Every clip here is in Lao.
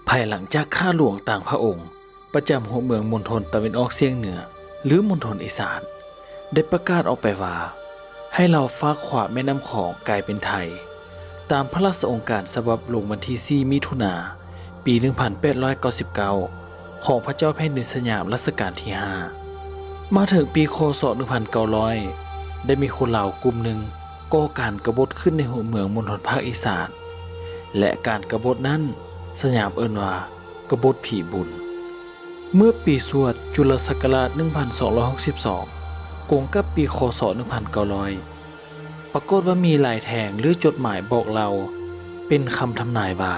ພາຍຫຼັງຈາກຂ້າຫຼວງຕ່າງພະອົງ ປະຈຳຫົວເມືອງມົນທົນຕາເວັນອອກສຽງເໜືອ ຫຼື ມົນທົນອີສານ ໄດ້ປະກາດອອກໄປວ່າ ໃຫ້ລາວຟາກຂວາແມ່ນ້ຳຂອງກາຍເປັນໄທ, ຕາມພະລາຊະອົງການສະບັບລົງວັນທີສີ່ ມິຖຸນາ ປີໜຶ່ງພັນແປດຮ້ອຍເກົ້າສິບເກົ້າ ຂອງພະເຈົ້າແຜ່ນດິນສຍາມລັດຊະການທີຫ້າ. ມາເຖິງປີ ຄ.ສ. ໜຶ່ງພັນເກົ້າຮ້ອຍ ໄດ້ມີຄົນລາວກຸ່ມໜຶ່ງກໍ່ການກະບົດຂຶ້ນໃນຫົວເມືອງມົນທົນພາກອີສານ ແລະ ການກະບົດນັ້ນ ສຍາມເອີ້ນວ່າ ກະບົດຜີບຸນ. ເມື່ອປີຊວດຈຸລະສັກກະລາດໜຶ່ງພັນສອງຮ້ອຍຫົກສິບສອງ ກົງກັບປີ ຄ.ສ. ໜຶ່ງພັນເກົ້າຮ້ອຍ ປາກົດວ່າມີລາຍແທງ ຫຼື ຈົດໝາຍບອກເລົ່າ ເປັນຄຳທຳນາຍວ່າ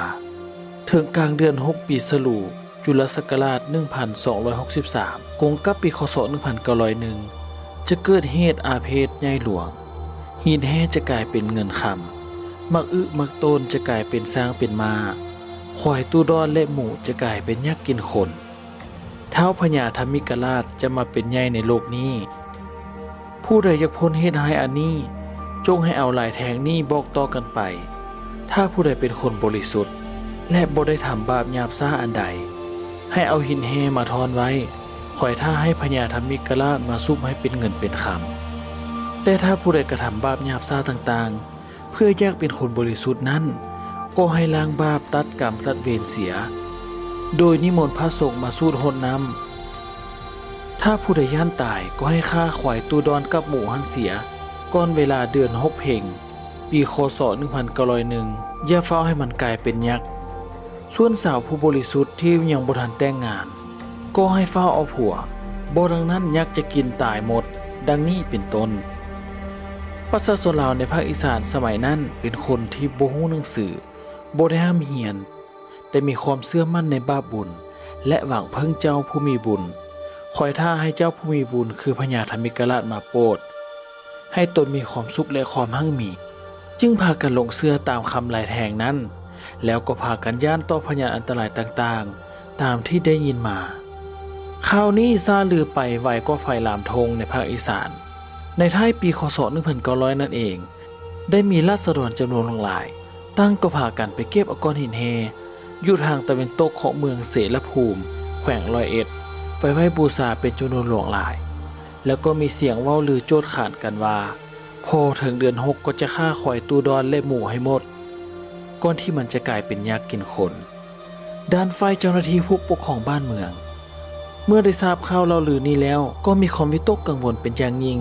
ເຖິງກາງເດືອນຫົກ ປີສະລູ ຈຸລະສັກກະລາດໜຶ່ງພັນສອງຮ້ອຍຫົກສິບສາມ ກົງກັບປີ ຄ.ສ. ໜຶ່ງພັນເກົ້າຮ້ອຍໜຶ່ງ ຈະເກີດເຫດອາເພດໃຫຍ່ຫຼວງ, ຫີນແຮ່ຈະກາຍເປັນເງິນຄຳ, ໝາກອຶໝາກໂຕນຈະກາຍເປັນຊ້າງເປັນມ້າ, ຄວາຍຕູ້ດອນ ແລະ ໝູຈະກາຍເປັນຍັກກິນຄົນ. ທ້າວພະຍາທຳມິກະລາດຈະມາເປັນໃຫຍ່ໃນໂລກນີ້. ຜູ້ໃດຢາກພົ້ນເຫດຮ້າຍອັນນີ້, ຈົ່ງໃຫ້ເອົາລາຍແທງນີ້ບອກຕໍ່ກັນໄປ. ຖ້າຜູ້ໃດເປັນຄົນບໍລິສຸດ ແລະ ບໍ່ໄດ້ທຳບາບຫຍາບຊ້າອັນໃດ, ໃຫ້ເອົາຫີນແຮ່ມາທ້ອນໄວ້, ຄອຍຖ້າໃຫ້ພະຍາທຳມິກະລາດມາສູບໃຫ້ເປັນເງິນເປັນຄຳ. ແຕ່ຖ້າຜູ້ໃດກະທຳບາບຫຍາບຊ້າຕ່າງໆ ເພື່ອຢາກເປັນຄົນບໍລິສຸດນັ້ນ, ກໍໃຫ້ລ້າງບາບ, ຕັດກຳ, ຕັດເວນເສຍ, ໂດຍນິມົນພະສົງມາສູດຫົດນ້ຳ. ຖ້າຜູ້ໃດຢ້ານຕາຍ, ກໍໃຫ້ຂ້າຄວາຍຕູ້ດອນກັບໝູຫັ້ນເສຍ ກ່ອນເວລາເດືອນຫົກເພັງ ປີ ຄ.ສ. ໜຶ່ງພັນເກົ້າຮ້ອຍໜຶ່ງ ຢ່າຟ້າວໃຫ້ມັນກາຍເປັນຍັກ. ສ່ວນສາວຜູ້ບໍລິສຸດທີ່ຍັງບໍ່ທັນແຕ່ງງານ ກໍໃຫ້ຟ້າວເອົາຜົວ, ບໍ່ດັ່ງນັ້ນຍັກຈະກິນຕາຍໝົດ, ດັ່ງນີ້ເປັນຕົ້ນ. ປະຊາຊົນລາວໃນພາກອີສານສະໄໝນັ້ນເປັນຄົນທີ່ບໍ່ຮູ້ໜັງສື, ບໍ່ໄດ້ຮ່ຳຮຽນ, ແຕ່ມີຄວາມເຊື່ອໝັ້ນໃນບາບບຸນ ແລະ ຫວັງເພິ່ງເຈົ້າຜູ້ມີບຸນ, ຄອຍຖ້າໃຫ້ເຈົ້າຜູ້ມີບຸນຄືພະຍາທຳມິກະລາດມາໂປດ ໃຫ້ຕົນມີຄວາມສຸກ ແລະ ຄວາມຮັ່ງມີ, ຈຶ່ງພາກັນຫຼົງເຊື່ອຕາມຄຳລາຍແທງນັ້ນ, ແລ້ວກໍພາກັນຢ້ານຕໍ່ພະຍານອັນຕະລາຍຕ່າງໆ ຕາມທີ່ໄດ້ຍິນມາ. ຂ່າວນີ້ຊ່າລືໄປໄວກວ່າໄຟລາມທົ່ງໃນພາກອີສານ. ໃນທ້າຍປີ ຄ.ສ. ໜຶ່ງພັນເກົ້າຮ້ອຍນັ້ນເອງ, ໄດ້ມີລາຊະດອນຈຳນວນຫຼວງຫຼາຍ ຕ່າງກໍພາກັນໄປເກັບເອົາກ້ອນຫີນແຮ່ ຢູ່ທາງຕາເວັນຕົກຂອງເມືອງເສລະພູມ ແຂວງຮ້ອຍເອັດ ໄປໄຫວ້ບູຊາເປັນຈຳນວນຫຼວງຫຼາຍ. ແລ້ວກໍມີສຽງເວົ້າລືໂຈດຂານກັນວ່າ ພໍເຖິງເດືອນຫົກກໍຈະຂ້າຄວາຍຕູ້ດອນ ແລະ ໝູໃຫ້ໝົດ ກ່ອນທີ່ມັນຈະກາຍເປັນຍັກກິນຄົນ. ດ້ານຝ່າຍເຈົ້າໜ້າທີ່ຜູ້ປົກຄອງບ້ານເມືອງ ເມື່ອໄດ້ຊາບຂ່າວເລົ່າລືນີ້ແລ້ວ ກໍມີຄວາມວິຕົກກັງວົນເປັນຢ່າງຍິ່ງ,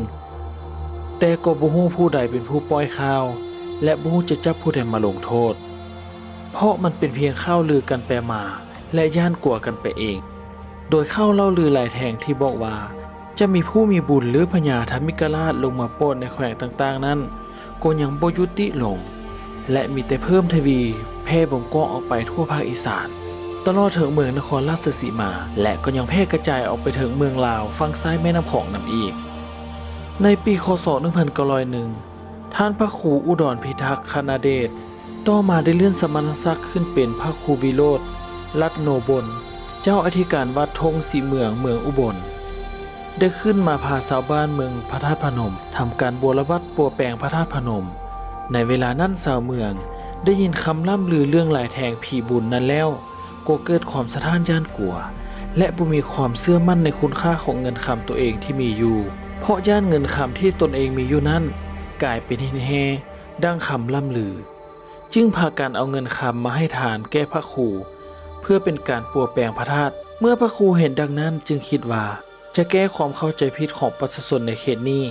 ແຕ່ກໍບໍ່ຮູ້ຜູ້ໃດເປັນຜູ້ປ່ອຍຂ່າວ ແລະ ບໍ່ຮູ້ຈະຈັບຜູ້ໃດມາລົງໂທດ, ເພາະມັນເປັນພຽງຂ່າວລືກັນໄປມາ ແລະ ຢ້ານກົວກັນໄປເອງ. ໂດຍຂ່າວເລົ່າລືຫຼາຍແທງທີ່ບອກວ່າ ຈະມີຜູ້ມີບຸນ ຫຼື ພະຍາທຳມິກະລາດລົງມາໂປດໃນແຂວງຕ່າງໆນັ້ນ ກໍຍັງບໍ່ຍຸຕິລົງ ແລະ ມີແຕ່ເພີ່ມທະວີແຜ່ວົງກວ້າງອອກໄປທົ່ວພາກອີສານ, ຕະຫຼອດເຖິງເມືອງນະຄອນລາຊະສີມາ ແລະ ກໍຍັງແຜ່ກະຈາຍອອກໄປເຖິງເມືອງລາວຝັ່ງຊ້າຍແມ່ນ້ຳຂອງນຳອີກ. ໃນປີ ຄ.ສ. ໜຶ່ງພັນເກົ້າຮ້ອຍໜຶ່ງ ທ່ານພະຄູອຸດອນພິທັກຄະນະເດດ ຕໍ່ມາໄດ້ເລື່ອນສະມະນະສັກຂຶ້ນເປັນພະຄູວິໂລດ ລັດໂນບົນ ເຈົ້າອະທິການວັດທົ່ງສີເມືອງ ເມືອງອຸບົນ ໄດ້ຂຶ້ນມາພາຊາວບ້ານເມືອງພະທາດພະນົມ ທຳການບົວລະບັດປົວແປງພະທາດພະນົມ. ໃນເວລານັ້ນຊາວເມືອງໄດ້ຍິນຄຳລ່ຳລືເລື່ອງລາຍແທງຜີບຸນນັ້ນແລ້ວ ກໍເກີດຄວາມສະທ້ານຢ້ານກົວ ແລະ ບໍ່ມີຄວາມເຊື່ອໝັ້ນໃນຄຸນຄ່າຂອງເງິນຄຳຕົວເອງທີ່ມີຢູ່, ເພາະຢ້ານເງິນຄຳທີ່ຕົນເອງມີຢູ່ນັ້ນກາຍເປັນຫີນແຮ່ ດັ່ງຄຳລ່ຳລື, ຈຶ່ງພາກັນເອົາເງິນຄຳມາໃຫ້ທານແກ່ພະຄູ ເພື່ອເປັນການປົວແປງພະທາດ. ເມື່ອພະຄູເຫັນດັ່ງນັ້ນຈຶ່ງຄິດວ່າຈະແກ້ຄວາມເຂົ້າໃຈຜິດຂອງປະຊາຊົນໃນເຂດນີ້,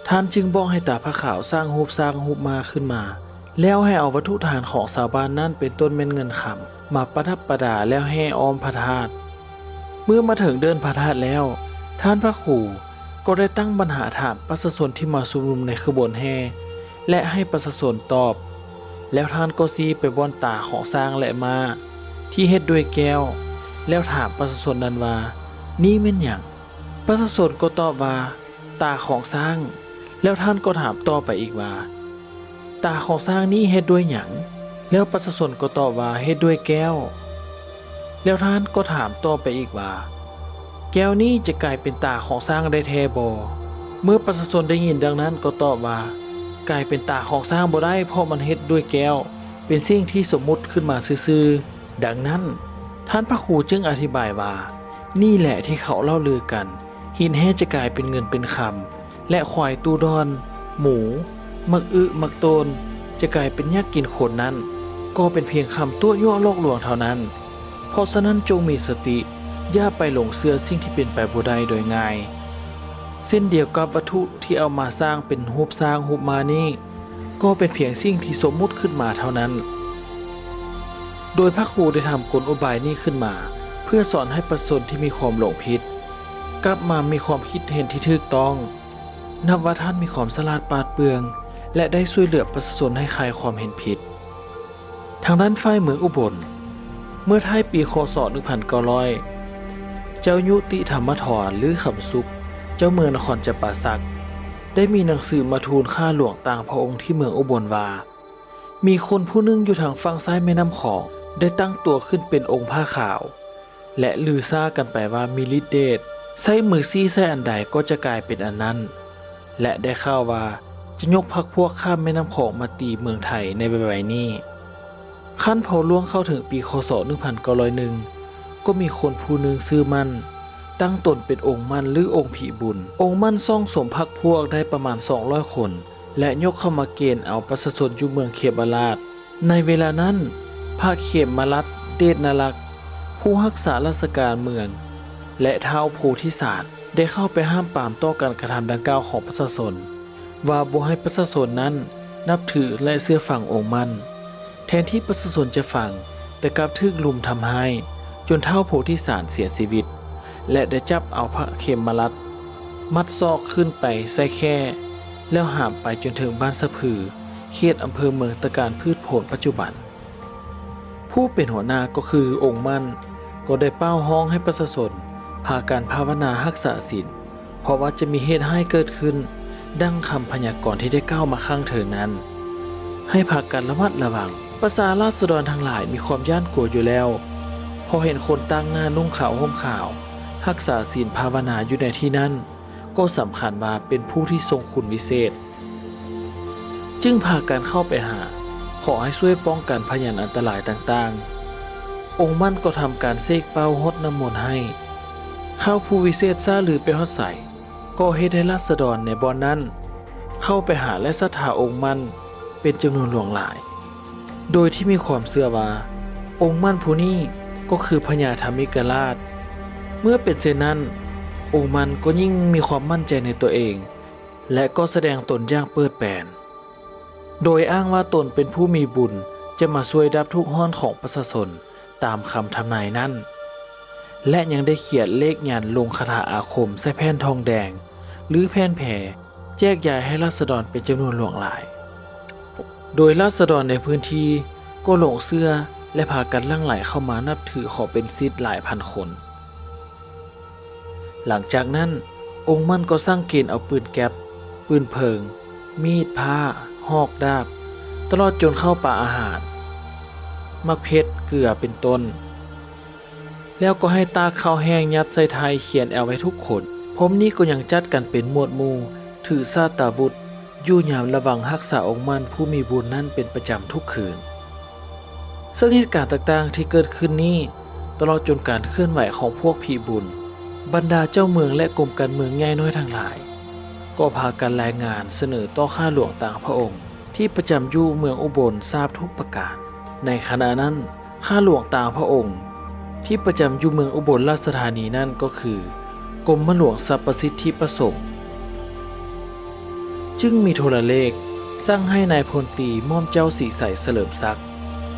ທ່ານຈຶ່ງບອກໃຫ້ຕາຜ້າຂາວສ້າງຮູບຊ້າງຮູບມ້າຂຶ້ນມາ, ແລ້ວໃຫ້ເອົາວັດຖຸທານຂອງຊາວບ້ານນັ້ນເປັນຕົ້ນແມ່ນເງິນຄຳ ມາປະດັບປະດາແລ້ວແຫ່ອ້ອມພະທາດ. ເມື່ອມາເຖິງເດີ່ນພະທາດແລ້ວ, ທ່ານພະຄູກໍໄດ້ຕັ້ງບັນຫາຖາມປະຊາຊົນທີ່ມາຊຸມນຸມໃນຂະບວນແຫ່ ແລະ ໃຫ້ປະຊາຊົນຕອບ, ແລ້ວທ່ານກໍຊີ້ໄປບ່ອນຕາຂອງຊ້າງ ແລະ ມ້າທີ່ເຮັດດ້ວຍແກ້ວ, ແລ້ວຖາມປະຊາຊົນນັ້ນວ່າ ນີ້ແມ່ນຫຍັງ? ປະຊາຊົນກໍຕອບວ່າ ຕາຂອງຊ້າງ. ແລ້ວທ່ານກໍຖາມຕໍ່ໄປອີກວ່າ ຕາຂອງຊ້າງນີ້ເຮັດດ້ວຍຫຍັງ? ແລ້ວປະຊາຊົນກໍຕອບວ່າ ເຮັດດ້ວຍແກ້ວ. ແລ້ວທ່ານກໍຖາມຕໍ່ໄປອີກວ່າ ແກ້ວນີ້ຈະກາຍເປັນຕາຂອງຊ້າງໄດ້ແທ້ບໍ່? ເມື່ອປະຊາຊົນໄດ້ຍິນດັ່ງນັ້ນກໍຕອບວ່າ ກາຍເປັນຕາຂອງຊ້າງບໍ່ໄດ້, ເພາະມັນເຮັດດ້ວຍແກ້ວ, ເປັນສິ່ງທີ່ສົມມຸດຂຶ້ນມາຊື່ໆ. ດັ່ງນັ້ນ, ທ່ານພະຄູຈຶ່ງອະທິບາຍວ່າ ນີ້ແຫຼະທີ່ເຂົາເລົ່າລືກັນ, ຫີນແຮ່ຈະກາຍເປັນເງິນເປັນຄຳ ແລະ ຄວາຍຕູ້ດອນ, ໝູ, ໝາກອຶ, ໝາກໂຕນ ຈະກາຍເປັນຍັກກິນຄົນນັ້ນ ກໍເປັນພຽງຄຳຕົວະຍົວະຫຼອກລວງເທົ່ານັ້ນ. ເພາະສະນັ້ນຈົ່ງມີສະຕິ, ຢ່າໄປຫຼົງເຊື່ອສິ່ງທີ່ເປັນໄປບໍ່ໄດ້ໂດຍງ່າຍ. ເຊັ່ນດຽວກັບວັດຖຸທີ່ເອົາມາສ້າງເປັນຮູບຊ້າງຮູບມ້ານີ້ ກໍເປັນພຽງສິ່ງທີ່ສົມມຸດຂຶ້ນມາເທົ່ານັ້ນ. ໂດຍພະຄູໄດ້ທຳກົນອຸບາຍນີ້ຂຶ້ນມາ ເພື່ອສອນໃຫ້ປະຊາຊົນທີ່ມີຄວາມຫຼົງຜິດ ກັບມາມີຄວາມຄິດເຫັນທີ່ຖືກຕ້ອງ. ນັບວ່າທ່ານມີຄວາມສະຫຼາດປາດເປືອງ ແລະ ໄດ້ຊ່ວຍເຫຼືອປະຊາຊົນໃຫ້ຄາຍຄວາມເຫັນຜິດ. ທາງດ້ານຝ່າຍເມືອງອຸບົນ, ເມື່ອທ້າຍປີ ຄ.ສ. ໜຶ່ງພັນເກົ້າຮ້ອຍ ເຈົ້າຍຸຕິທຳມະທອນ ຫຼື ຄຳສຸກ ເຈົ້າເມືອງນະຄອນຈຳປາສັກ ໄດ້ມີໜັງສືມາທູນຂ້າຫຼວງຕ່າງພະອົງທີ່ເມືອງອຸບົນວ່າ ມີຄົນຜູ້ໜຶ່ງຢູ່ທາງຝັ່ງຊ້າຍແມ່ນ້ຳຂອງ ໄດ້ຕັ້ງຕົວຂຶ້ນເປັນອົງຜ້າຂາວ ແລະ ລືຊາກັນໄປວ່າມີລິດເດດ, ໃຊ້ມືຊີ້ໃສ່ອັນໃດກໍຈະກາຍເປັນອັນນັ້ນ ແລະ ໄດ້ຂ່າວວ່າຈະຍົກພັກພວກຂ້າມແມ່ນ້ຳຂອງມາຕີເມືອງໄທໃນໄວໆນີ້. ຄັນພໍລ່ວງເຂົ້າເຖິງປີ ຄ.ສ. ໜຶ່ງພັນເກົ້າຮ້ອຍເອັດ ກໍມີຄົນຜູ້ໜຶ່ງຊື່ໝັ້ນ ຕັ້ງຕົນເປັນອົງໝັ້ນ ຫຼື ອົງຜີບຸນ. ອົງໝັ້ນຊ່ອງສົມພັກພວກໄດ້ປະມານສອງຮ້ອຍຄົນ ແລະ ຍົກເຂົ້າມາເກນເອົາປະຊາຊົນຢູ່ເມືອງເຂມະລາດ. ໃນເວລານັ້ນ ພະເຂມະລັດ ເດດນາລັກ ຜູ້ຮັກສາລາຊະການເມືອງ ແລະ ທ້າວໂພທິສານ ໄດ້ເຂົ້າໄປຫ້າມປາມຕໍ່ການກະທຳດັ່ງກ່າວຂອງປະຊາຊົນ ວ່າບໍ່ໃຫ້ປະຊາຊົນນັ້ນນັບຖື ແລະ ເຊື່ອຟັງອົງໝັ້ນ. ແທນທີ່ປະຊາຊົນຈະຟັງ, ແຕ່ກັບຖືກລຸມທຳຮ້າຍ ຈົນທ້າວໂພທິສານເສຍຊີວິດ ແລະ ໄດ້ຈັບເອົາພະເຂມະລັດ ມັດຊອກຂຶ້ນໄປໃສ່ແຂ້ ແລ້ວຫາມໄປຈົນເຖິງບ້ານສະຜື ເຂດອຳເພີເມືອງຕະການພືດໂພນປັດຈຸບັນ. ຜູ້ເປັນຫົວໜ້າກໍຄືອົງໝັ້ນ ກໍໄດ້ເປົ່າຮ້ອງໃຫ້ປະຊາຊົນພາກັນພາວະນາຮັກສາສິນ ເພາະວ່າຈະມີເຫດຮ້າຍເກີດຂຶ້ນ ດັ່ງຄຳພະຍາກອນທີ່ໄດ້ກ່າວມາຂ້າງເທິງນັ້ນ ໃຫ້ພາກັນລະມັດລະວັງ. ປະຊາລາຊະດອນທັງຫຼາຍມີຄວາມຢ້ານກົວຢູ່ແລ້ວ ພໍເຫັນຄົນຕາກໜ້ານຸ່ງຂາວຫົ່ມຂາວ ຮັກສາສິນພາວະນາຢູ່ໃນທີ່ນັ້ນ ກໍສຳຄັນວ່າເປັນຜູ້ທີ່ຊົງຄຸນວິເສດ ຈຶ່ງພາກັນເຂົ້າໄປຫາ ຂໍໃຫ້ຊ່ວຍປ້ອງກັນພະຍັນອັນຕະລາຍຕ່າງໆ. ອົງໝັ້ນກໍທຳການເສກເປົ່າຫົດນ້ຳມົນໃຫ້. ຂ່າວຜູ້ວິເສດຊ່າລືໄປຮອດໃສ ກໍເຮັດໃຫ້ລາຊະດອນໃນບ່ອນນັ້ນເຂົ້າໄປຫາ ແລະ ສັດທາອົງໝັ້ນເປັນຈຳນວນຫຼວງຫຼາຍ ໂດຍທີ່ມີຄວາມເຊື່ອວ່າອົງໝັ້ນຜູ້ນີ້ກໍຄືພະຍາທຳມິກະລາດ. ເມື່ອເປັນເຊັ່ນນັ້ນ, ອົງໝັ້ນກໍຍິ່ງມີຄວາມໝັ້ນໃຈໃນຕົວເອງ ແລະ ກໍສະແດງຕົນຢ່າງເປີດແປນ ໂດຍອ້າງວ່າຕົນເປັນຜູ້ມີບຸນ ຈະມາຊ່ວຍດັບທຸກຮ້ອນຂອງປະຊາຊົນຕາມຄຳທຳນາຍນັ້ນ ແລະ ຍັງໄດ້ຂຽນເລກຍັນລົງຄາຖາອາຄົມໃສ່ແຜ່ນທອງແດງ ຫຼື ແຜ່ນແພ ແຈກຢາຍໃຫ້ລາຊະດອນເປັນຈຳນວນຫຼວງຫຼາຍ ໂດຍລາຊະດອນໃນພື້ນທີ່ກໍຫຼົງເຊື່ອ ແລະ ພາກັນຫຼັ່ງໄຫຼເຂົ້າມານັບຖືຂໍເປັນສິດຫຼາຍພັນຄົນ. ຫຼັງຈາກນັ້ນ, ອົງໝັ້ນກໍສັ່ງເກນເອົາປືນແກັບ, ປືນເພີງ, ມີດ, ພ້າ, ຫອກ, ດາບ, ຕະຫຼອດຈົນເຂົ້າປາອາຫານ, ໝາກເຜັດ, ເກືອ ເປັນຕົ້ນ. ແລ້ວກໍໃຫ້ຕາກເຂົ້າແຫ້ງຍັດໃສ່ໄຖ່ຂຽນແອວໃຫ້ທຸກຄົນ. ພ້ອມນີ້ກໍຍັງຈັດກັນເປັນໝວດໝູ່, ຖືສາດຕາວຸດ, ຢູ່ຍາມລະວັງຮັກສາອົງໝັ້ນຜູ້ມີບຸນນັ້ນເປັນປະຈຳທຸກຄືນ. ເຊິ່ງເຫດການຕ່າງໆທີ່ເກີດຂຶ້ນນີ້, ຕະຫຼອດຈົນການເຄື່ອນໄຫວຂອງພວກຜີບຸນ, ບັນດາເຈົ້າເມືອງ ແລະ ກົມການເມືອງໃຫຍ່ນ້ອຍທັງຫຼາຍ ກໍພາກັນລາຍງານສະເໜີຕໍ່ຂ້າຫຼວງຕ່າງພະອົງ ທີ່ປະຈຳຢູ່ເມືອງອຸບົນຊາບທຸກປະການ. ໃນຂະນະນັ້ນ, ຂ້າຫຼວງຕ່າງພະອົງທີ່ປະຈຳຢູ່ເມືອງອຸບົນລາຊະທານີນັ້ນກໍຄື ກົມມະຫຼວງສັບປະສິດທິປະສົງ ຈຶ່ງມີໂທລະເລກສັ່ງໃຫ້ນາຍພົນຕີໝ້ອມເຈົ້າສີໄສສະເຫຼີມສັກ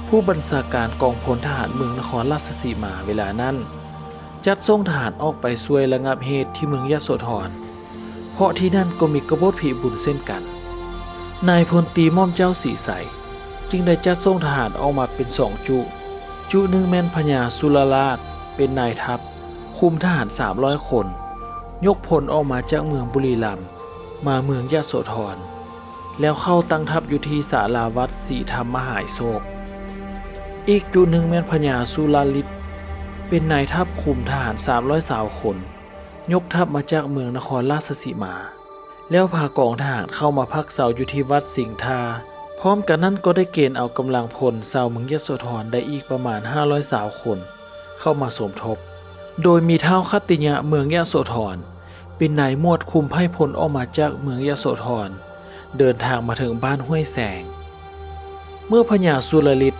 ຜູ້ບັນຊາການກອງພົນທະຫານເມືອງນະຄອນລາຊະສີມາເວລານັ້ນ ຈັດສົ່ງທະຫານອອກໄປຊ່ວຍລະງັບເຫດທີ່ເມືອງຍະໂສທອນ. ເພາະທີ່ນັ້ນກໍມີກະບົດຜີບຸນເຊັ່ນກັນ. ນາຍພົນຕີໝ້ອມເຈົ້າສີໄສຈຶ່ງໄດ້ຈັດສົ່ງທະຫານອອກມາເປັນສອງຈຸ, ຈຸໜຶ່ງແມ່ນພະຍາສຸລະລາດເປັນນາຍທັບ, ຄຸມທະຫານສາມຮ້ອຍຄົນ, ຍົກພົນອອກມາຈາກເມືອງບຸລີລຳ ມາເມືອງຍະໂສທອນ, ແລ້ວເຂົ້າຕັ້ງທັບຢູ່ທີ່ສາລາວັດສີທຳມະຫາຍໂສກ. ອີກຈຸໜຶ່ງແມ່ນພະຍາສຸລາລິດ ເປັນນາຍທັບຄຸມທະຫານສາມຮ້ອຍຊາວຄົນ, ຍົກທັບມາຈາກເມືອງນະຄອນລາຊະສີມາ ແລ້ວພາກອງທະຫານເຂົ້າມາພັກເຊົາຢູ່ທີ່ວັດສິງທາ. ພ້ອມກັນນັ້ນກໍໄດ້ເກນເອົາກຳລັງພົນຊາວເມືອງຍະໂສທອນໄດ້ອີກປະມານຫ້າຮ້ອຍຊາວຄົນ ເຂົ້າມາສົມທົບ, ໂດຍມີທ້າວຂັດຕິຍະເມືອງຍະໂສທອນ ເປັນນາຍໝວດຄຸມໄພ່ພົນອອກມາຈາກເມືອງຍະໂສທອນ ເດີນທາງມາເຖິງບ້ານຫ້ວຍແສງ. ເມື່ອພະຍາສຸລະລິດ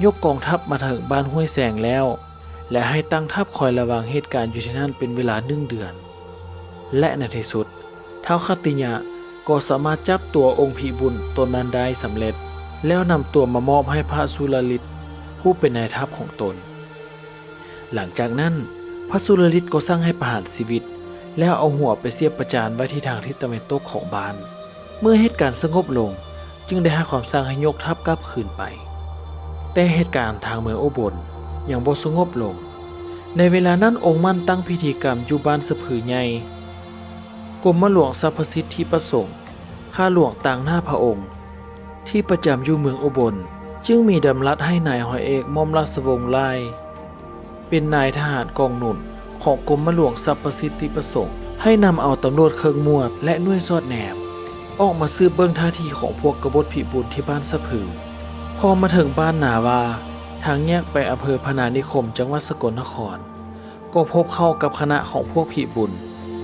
ຍົກກອງທັບມາເຖິງບ້ານຫ້ວຍແສງແລ້ວ ແລະ ໃຫ້ຕັ້ງທັບຄອຍລະວັງເຫດການຢູ່ທີ່ນັ້ນເປັນເວລາໜຶ່ງເດືອນ ແລະ ໃນທີ່ສຸດ ທ້າວຂັດຕິຍະກໍສາມາດຈັບຕົວອົງພິບູນຕົນນັ້ນໄດ້ສຳເລັດ ແລ້ວນຳຕົວມາມອບໃຫ້ພະສຸລະລິດ ຜູ້ເປັນນາຍທັບຂອງຕົນ. ຫຼັງຈາກນັ້ນ ພະສຸລະລິດກໍສັ່ງໃຫ້ປະຫານຊີວິດ ແລ້ວເອົາຫົວໄປສຽບປະຈານໄວ້ທີ່ທາງທິດຕາເວັນຕົກຂອງບ້ານ. ເມື່ອເຫດການສະຫງົບລົງ ຈຶ່ງໄດ້ໃຫ້ຄຳສັ່ງໃຫ້ຍົກທັບກັບຄືນໄປ. ແຕ່ເຫດການທາງເມືອງອຸບົນຍັງບໍ່ສະຫງົບລົງ. ໃນເວລານັ້ນ ອົງໝັ້ນຕັ້ງພິທີກຳຢູ່ບ້ານສະຜືໃຫຍ່. ກົມມະຫຼວງສັບພະສິດທິປະສົງ ຂ້າຫຼວງຕາງໜ້າພະອົງ ທີ່ປະຈຳຢູ່ເມືອງອຸບົນ ຈຶ່ງມີດຳລັດໃຫ້ນາຍຮ້ອຍເອກ ໝ່ອມລາຊະວົງລາຍ ເປັນນາຍທະຫານກອງໜູນຂອງກົມມະຫຼວງສັບພະສິດທິປະສົງ ໃຫ້ນຳເອົາຕຳຫຼວດເຄິ່ງໝວດ ແລະ ໜ່ວຍສອດແນມ ອອກມາສືບເບິ່ງທ່າທີຂອງພວກກະບົດພິບູນທີ່ບ້ານສະຜື. ພໍມາເຖິງບ້ານນາວ່າ ທາງແຍກໄປອຳເພີພະນານິຄົມ ຈັງຫວັດສະກົນນະຄອນ ກໍພົບເຂົ້າກັບຄະນະຂອງພວກພິບູນ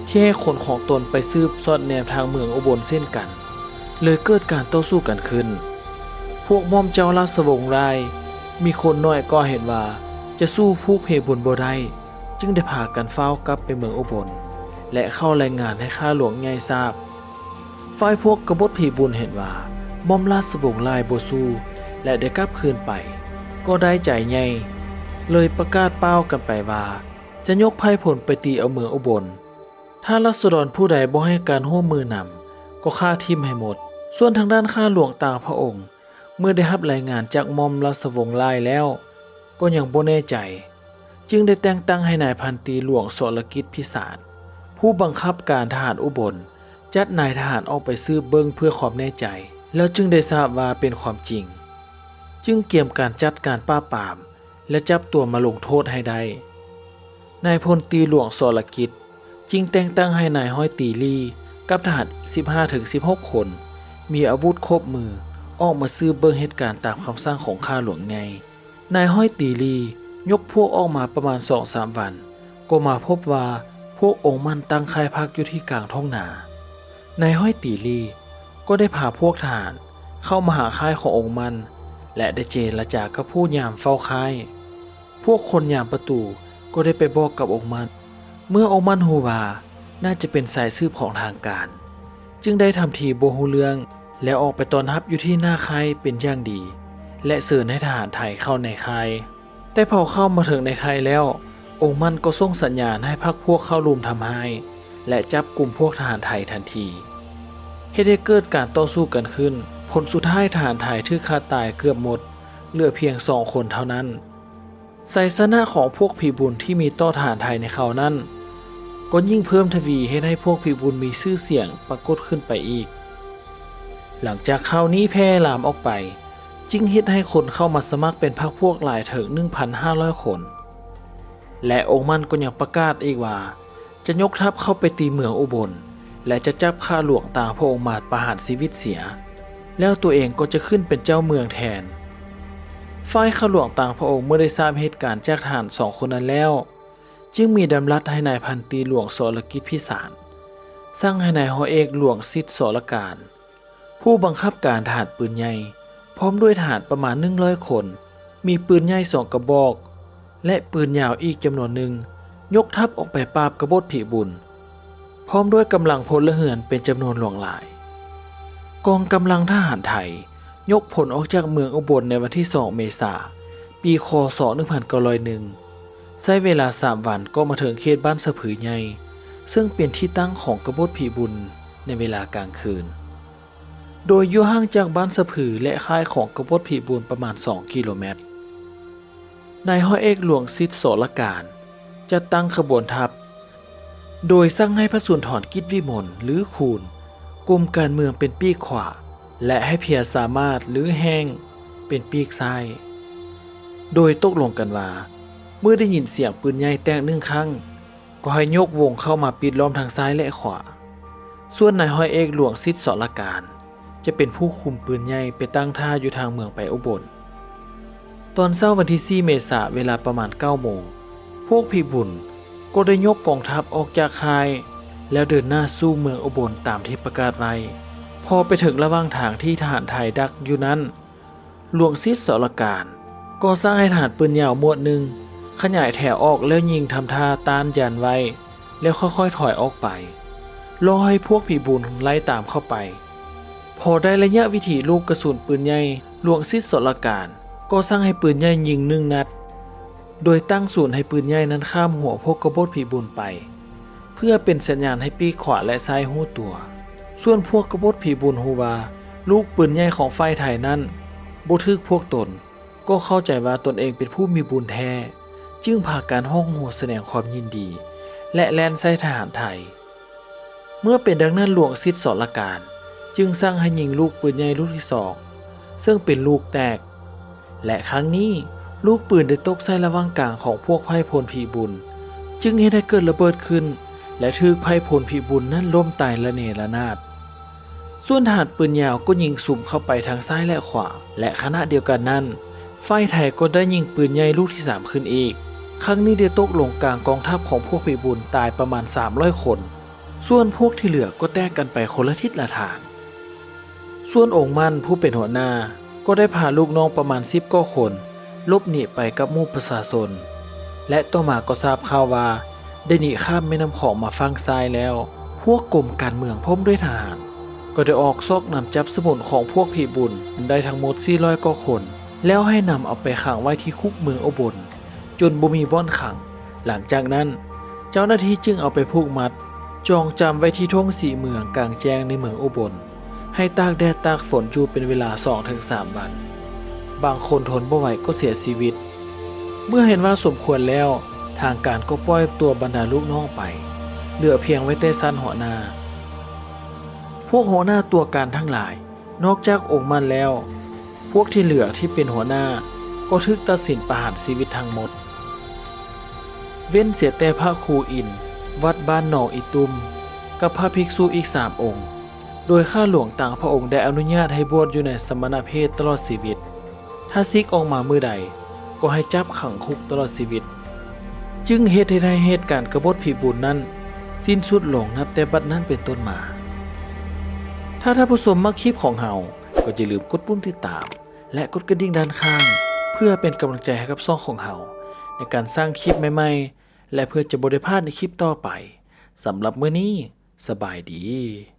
ທີ່ໃຫ້ຄົນຂອງຕົນໄປສືບສອດແນມທາງເມືອງອຸບົນເຊັ່ນກັນ, ເລີຍເກີດການຕໍ່ສູ້ກັນຂຶ້ນ. ພວກໝ່ອມເຈົ້າລາຊະວົງລາຍ ມີຄົນໜ້ອຍກໍເຫັນວ່າຈະສູ້ພວກພິບູນບໍ່ໄດ້, ຈຶ່ງໄດ້ພາກັນຟ້າວກັບໄປເມືອງອຸບົນ ແລະ ເຂົ້າລາຍງານໃຫ້ຂ້າຫຼວງໃຫຍ່ຊາບ. ຝ່າຍພວກກະບົດພິບູນເຫັນວ່າ ໝ່ອມລາຊະວົງລາຍບໍ່ສູ້ ແລະ ໄດ້ກັບຄືນໄປ ກໍໄດ້ໃຈໃຫຍ່, ເລີຍປະກາດປ່າວກັນໄປວ່າ ຈະຍົກໄພ່ພົນໄປຕີເອົາເມືອງອຸບົນ. ຖ້າລາຊະດອນຜູ້ໃດບໍ່ໃຫ້ການຮ່ວມມືນຳ ກໍຂ້າຖິ້ມໃຫ້ໝົດ. ສ່ວນທາງດ້ານຂ້າຫຼວງຕ່າງພະອົງ ເມື່ອໄດ້ຮັບລາຍງານຈາກໝ່ອມລາຊະວົງລາຍແລ້ວ ກໍຍັງບໍ່ແນ່ໃຈ, ຈຶ່ງໄດ້ແຕ່ງຕັ້ງໃຫ້ນາຍພັນຕີຫຼວງ ສລະກິດ ພິສານ ຜູ້ບັງຄັບການທະຫານອຸບົນ ຈັດນາຍທະຫານອອກໄປສືບເບິ່ງເພື່ອຄວາມແນ່ໃຈ, ແລ້ວຈຶ່ງໄດ້ຊາບວ່າເປັນຄວາມຈິງ, ຈຶ່ງກຽມການຈັດການປາບປາມ ແລະ ຈັບຕົວມາລົງໂທດໃຫ້ໄດ້. ນາຍພົນຕີຫຼວງ ສລະກິດ ຈຶ່ງແຕ່ງຕັ້ງໃຫ້ນາຍຮ້ອຍຕີລີ້ ກັບທະຫານສິບຫ້າເຖິງສິບຫົກຄົນ ມີອາວຸດຄົບມື ອອກມາສືບເບິ່ງເຫດການຕາມຄຳສັ່ງຂອງຂ້າຫຼວງໃຫຍ່. ນາຍຮ້ອຍຕີລີ້ຍົກພວກອອກມາປະມານສອງສາມວັນ ກໍມາພົບວ່າພວກອົງໝັ້ນຕັ້ງຄ້າຍພັກຢູ່ທີ່ກາງທົ່ງນາ. ນາຍຮ້ອຍຕີລີ້ກໍໄດ້ພາພວກທະຫານເຂົ້າມາຫາຄ້າຍຂອງອົງໝັ້ນ ແລະ ໄດ້ເຈລະຈາກັບຜູ້ຍາມເຝົ້າຄ້າຍ. ພວກຄົນຍາມປະຕູກໍໄດ້ໄປບອກກັບອົງໝັ້ນ. ເມື່ອອົງໝັ້ນຮູ້ວ່າໜ້າຈະເປັນສາຍສືບຂອງທາງການ, ຈຶ່ງໄດ້ທຳທີບໍ່ຮູ້ເລື່ອງ ແລະ ອອກໄປຕ້ອນຮັບຢູ່ທີ່ໜ້າຄ້າຍເປັນຢ່າງດີ ແລະ ເຊີນໃຫ້ທະຫານໄທເຂົ້າໃນຄ້າຍ. ແຕ່ພໍເຂົ້າມາເຖິງໃນຄ້າຍແລ້ວ, ອົງໝັ້ນກໍສົ່ງສັນຍານໃຫ້ພັກພວກເຂົ້າລຸມທຳຮ້າຍ ແລະ ຈັບກຸມພວກທະຫານໄທທັນທີ, ເຮັດໃຫ້ເກີດການຕໍ່ສູ້ກັນຂຶ້ນ. ຜົນສຸດທ້າຍທະຫານໄທຖືກຂ້າຕາຍເກືອບໝົດ, ເຫຼືອພຽງສອງຄົນເທົ່ານັ້ນ. ໄຊຊະນະຂອງພວກພິບູນທີ່ມີຕໍ່ທະຫານໄທໃນຄາວນັ້ນ ກໍຍິ່ງເພີ່ມທະວີເຮັດໃຫ້ພວກພິບູນມີຊື່ສຽງປາກົດຂຶ້ນໄປອີກ. ຫຼັງຈາກຂ່າວນີ້ແຜ່ລາມອອກໄປ, ຈຶ່ງເຮັດໃຫ້ຄົນເຂົ້າມາສະໝັກເປັນພັກພວກຫຼາຍເຖິງໜຶ່ງພັນຫ້າຮ້ອຍຄົນ ແລະ ອົງໝັ້ນກໍຍັງປະກາດອີກວ່າ ຈະຍົກທັບເຂົ້າໄປຕີເມືອງອຸບົນ ແລະ ຈະຈັບຂ້າຫຼວງຕ່າງພະອົງມາປະຫານຊີວິດເສຍ, ແລ້ວຕົວເອງກໍຈະຂຶ້ນເປັນເຈົ້າເມືອງແທນ. ຝ່າຍຂ້າຫຼວງຕ່າງພະອົງເມື່ອໄດ້ຊາບເຫດການຈາກທະຫານສອງຄົນນັ້ນແລ້ວ, ຈຶ່ງມີດຳລັດໃຫ້ນາຍພັນຕີຫຼວງ ສລະກິດ ພິສານ ສັ່ງໃຫ້ນາຍຮ້ອຍເອກຫຼວງສິດ ສລະການ ຜູ້ບັງຄັບການທະຫານປືນໃຫຍ່ ພ້ອມດ້ວຍທະຫານປະມານໜຶ່ງຮ້ອຍຄົນ, ມີປືນໃຫຍ່ສອງກະບອກ ແລະ ປືນຍາວອີກຈຳນວນໜຶ່ງ ຍົກທັບອອກໄປປາບກະບົດພິບູນ ພ້ອມດ້ວຍກຳລັງພົນລະເຮືອນເປັນຈຳນວນຫຼວງຫຼາຍ. ກອງກຳລັງທະຫານໄທຍົກພົນອອກຈາກເມືອງອຸບົນໃນວັນທີສອງເມສາ ປີ ຄ.ສ. ໜຶ່ງພັນເກົ້າຮ້ອຍໜຶ່ງ, ໃຊ້ເວລາສາມວັນກໍມາເຖິງເຂດບ້ານສະຜືໃຫຍ່ ເຊິ່ງເປັນທີ່ຕັ້ງຂອງກະບົດພິບູນໃນເວລາກາງຄືນ. ໂດຍຢູ່ຫ່າງຈາກບ້ານສະຜື ແລະ ຄ້າຍຂອງກະບົດພິບູນປະມານສອງກິໂລແມັດ. ນາຍຮ້ອຍເອກຫຼວງສິດ ສລະການ ຈັດຕັ້ງຂະບວນທັບ ໂດຍສັ່ງໃຫ້ພະສຸນທອນ ກິດວິມົນ ຫຼື ຄູນ ກຸມການເມືອງເປັນປີກຂວາ ແລະ ໃຫ້ເພຍສາມາດ ຫຼື ແຫ້ງ ເປັນປີກຊ້າຍ ໂດຍຕົກລົງກັນວ່າ ເມື່ອໄດ້ຍິນສຽງປືນໃຫຍ່ແຕກໜຶ່ງຄັ້ງ ກໍໃຫ້ຍົກວົງເຂົ້າມາປິດລ້ອມທັງຊ້າຍ ແລະ ຂວາ. ສ່ວນນາຍຮ້ອຍເອກຫຼວງສິດ ສລະການ ຈະເປັນຜູ້ຄຸມປືນໃຫຍ່ໄປຕັ້ງທ່າຢູ່ທາງເມືອງໄປອຸບົນ. ຕອນເຊົ້າວັນທີສີ່ເມສາ ເວລາປະມານເກົ້າໂມງ, ພວກຜີບຸນກໍໄດ້ຍົກກອງທັບອອກຈາກຄ້າຍ ແລ້ວເດີນໜ້າສູ່ເມືອງອຸບົນຕາມທີ່ປະກາດໄວ້. ພໍໄປເຖິງລະຫວ່າງທາງທີ່ທະຫານໄທດັກຢູ່ນັ້ນ, ຫຼວງສິດສະລະການກໍສັ່ງໃຫ້ທະຫານປືນຍາວໝວດໜຶ່ງຂະຫຍາຍແຖວອອກ ແລ້ວຍິງທຳທ່າຕ້ານຢັນໄວ້ ແລ້ວຄ່ອຍໆຖອຍອອກໄປ ລໍໃຫ້ພວກຜີບຸນໄລ່ຕາມເຂົ້າໄປ. ພໍໄດ້ໄລຍະວິຖີລູກກະສຸນປືນໃຫຍ່, ຫຼວງສິດສະລະການກໍສັ່ງໃຫ້ປືນໃຫຍ່ຍິງໜຶ່ງນັດ ໂດຍຕັ້ງສູນໃຫ້ປືນໃຫຍ່ນັ້ນຂ້າມຫົວພວກກະບົດຜີບຸນໄປ ເພື່ອເປັນສັນຍານໃຫ້ປີກຂວາ ແລະ ຊ້າຍຮູ້ຕົວ. ສ່ວນພວກກະບົດຜີບຸນຮູ້ວ່າລູກປືນໃຫຍ່ຂອງຝ່າຍໄທນັ້ນບໍ່ຖືກພວກຕົນ, ກໍເຂົ້າໃຈວ່າຕົນເອງເປັນຜູ້ມີບຸນແທ້, ຈຶ່ງພາກັນຮ້ອງໂຮສະແດງຄວາມຍິນດີ ແລະ ແລ່ນໃສ່ທະຫານໄທ. ເມື່ອເປັນດັ່ງນັ້ນ, ຫຼວງສິດສະລະການຈຶ່ງສັ່ງໃຫ້ຍິງລູກປືນໃຫຍ່ລູກທີສອງ, ເຊິ່ງເປັນລູກແຕກ ແລະ ຄັ້ງນີ້ລູກປືນໄດ້ຕົກໃສ່ລະຫວ່າງກາງຂອງພວກໄພ້ພົນຜີບຸນ, ຈຶ່ງເຮັດໃຫ້ເກີດລະເບີດຂຶ້ນ ແລະ ຖືກໄພ້ພົນຜີບຸນນັ້ນລົ້ມຕາຍລະເນລະນາດ. ສ່ວນທະຫານປືນຍາວກໍຍິງສຸມເຂົ້າໄປທັງຊ້າຍ ແລະ ຂວາ, ແລະ ຂະນະດຽວກັນນັ້ນ, ຝ່າຍໄທກໍໄດ້ຍິງປືນໃຫຍ່ລູກທີສາມຂຶ້ນອີກ. ຄັ້ງນີ້ໄດ້ຕົກລົງກາງກອງທັບຂອງພວກຜີບຸນ, ຕາຍປະມານສາມຮ້ອຍຄົນ. ສ່ວນພວກທີ່ເຫຼືອກໍແຕກກັນໄປຄົນລະທິດລະທາງ. ສ່ວນອົງໝັ້ນຜູ້ເປັນຫົວໜ້າກໍໄດ້ພາລູກນ້ອງປະມານສິບກວ່າຄົນຫຼົບໜີໄປກັບໝູ່ປະຊາຊົນ ແລະ ຕໍ່ມາກໍຊາບຂ່າວວ່າໄດ້ໜີຂ້າມແມ່ນ້ຳຂອງມາຝັ່ງຊ້າຍແລ້ວ. ພວກກົມການເມືອງພ້ອມດ້ວຍທະຫານກໍໄດ້ອອກຊອກນຳຈັບສະໝຸນຂອງພວກຜີບຸນໄດ້ທັງໝົດສີ່ຮ້ອຍກວ່າຄົນ ແລ້ວໃຫ້ນຳເອົາໄປຂັງໄວ້ທີ່ຄຸກເມືອງອຸບົນ ຈົນບໍ່ມີບ່ອນຂັງ. ຫຼັງຈາກນັ້ນ, ເຈົ້າໜ້າທີ່ຈຶ່ງເອົາໄປຜູກມັດ, ຈອງຈຳໄວ້ທີ່ທົ່ງສີເມືອງກາງແຈ້ງໃນເມືອງອຸບົນ, ໃຫ້ຕາກແດດຕາກຝົນຢູ່ເປັນເວລາສອງເຖິງສາມວັນ. ບາງຄົນທົນບໍ່ໄຫວກໍເສຍຊີວິດ. ເມື່ອເຫັນວ່າສົມຄວນແລ້ວ, ທາງການກໍປ່ອຍຕົວບັນດາລູກນ້ອງໄປ, ເຫຼືອພຽງໄວ້ແຕ່ຊັ້ນຫົວໜ້າ. ພວກຫົວໜ້າຕົວການທັງຫຼາຍ, ນອກຈາກອົງໝັ້ນແລ້ວ, ພວກທີ່ເຫຼືອທີ່ເປັນຫົວໜ້າກໍຖືກຕັດສິນປະຫານຊີວິດທັງໝົດ, ເວັ້ນເສຍແຕ່ພະຄູອິນ ວັດບ້ານໜອງອີຕຸ່ມ ກັບພະພິກສຸອີກສາມອົງ, ໂດຍຂ້າຫຼວງຕ່າງພະອົງໄດ້ອະນຸຍາດໃຫ້ບວດຢູ່ໃນສະມະນະເພດຕະຫຼອດຊີວິດ. ຖ້າສິກອອກມາມື້ໃດ, ກໍໃຫ້ຈັບຂັງຄຸກຕະຫຼອດຊີວິດ. ຈຶ່ງເຮັດໃຫ້ເຫດການກະບົດຜີບຸນນັ້ນສິ້ນສຸດລົງນັບແຕ່ບັດນັ້ນເປັນຕົ້ນມາ. ຖ້າທ່ານຜູ້ຊົມມັກຄລິບຂອງເຮົາ, ກໍຢ່າລືມກົດປຸ່ມຕິດຕາມ ແລະ ກົດກະດິ່ງດ້ານຂ້າງ ເພື່ອເປັນກຳລັງໃຈໃຫ້ກັບຊ່ອງຂອງເຮົາໃນການສ້າງຄລິບໃໝ່ໆ ແລະ ເພື່ອຈະບໍ່ໄດ້ພາດໃນຄລິບຕໍ່ໄປ. ສຳລັບມື້ນີ້, ສະບາຍດີ.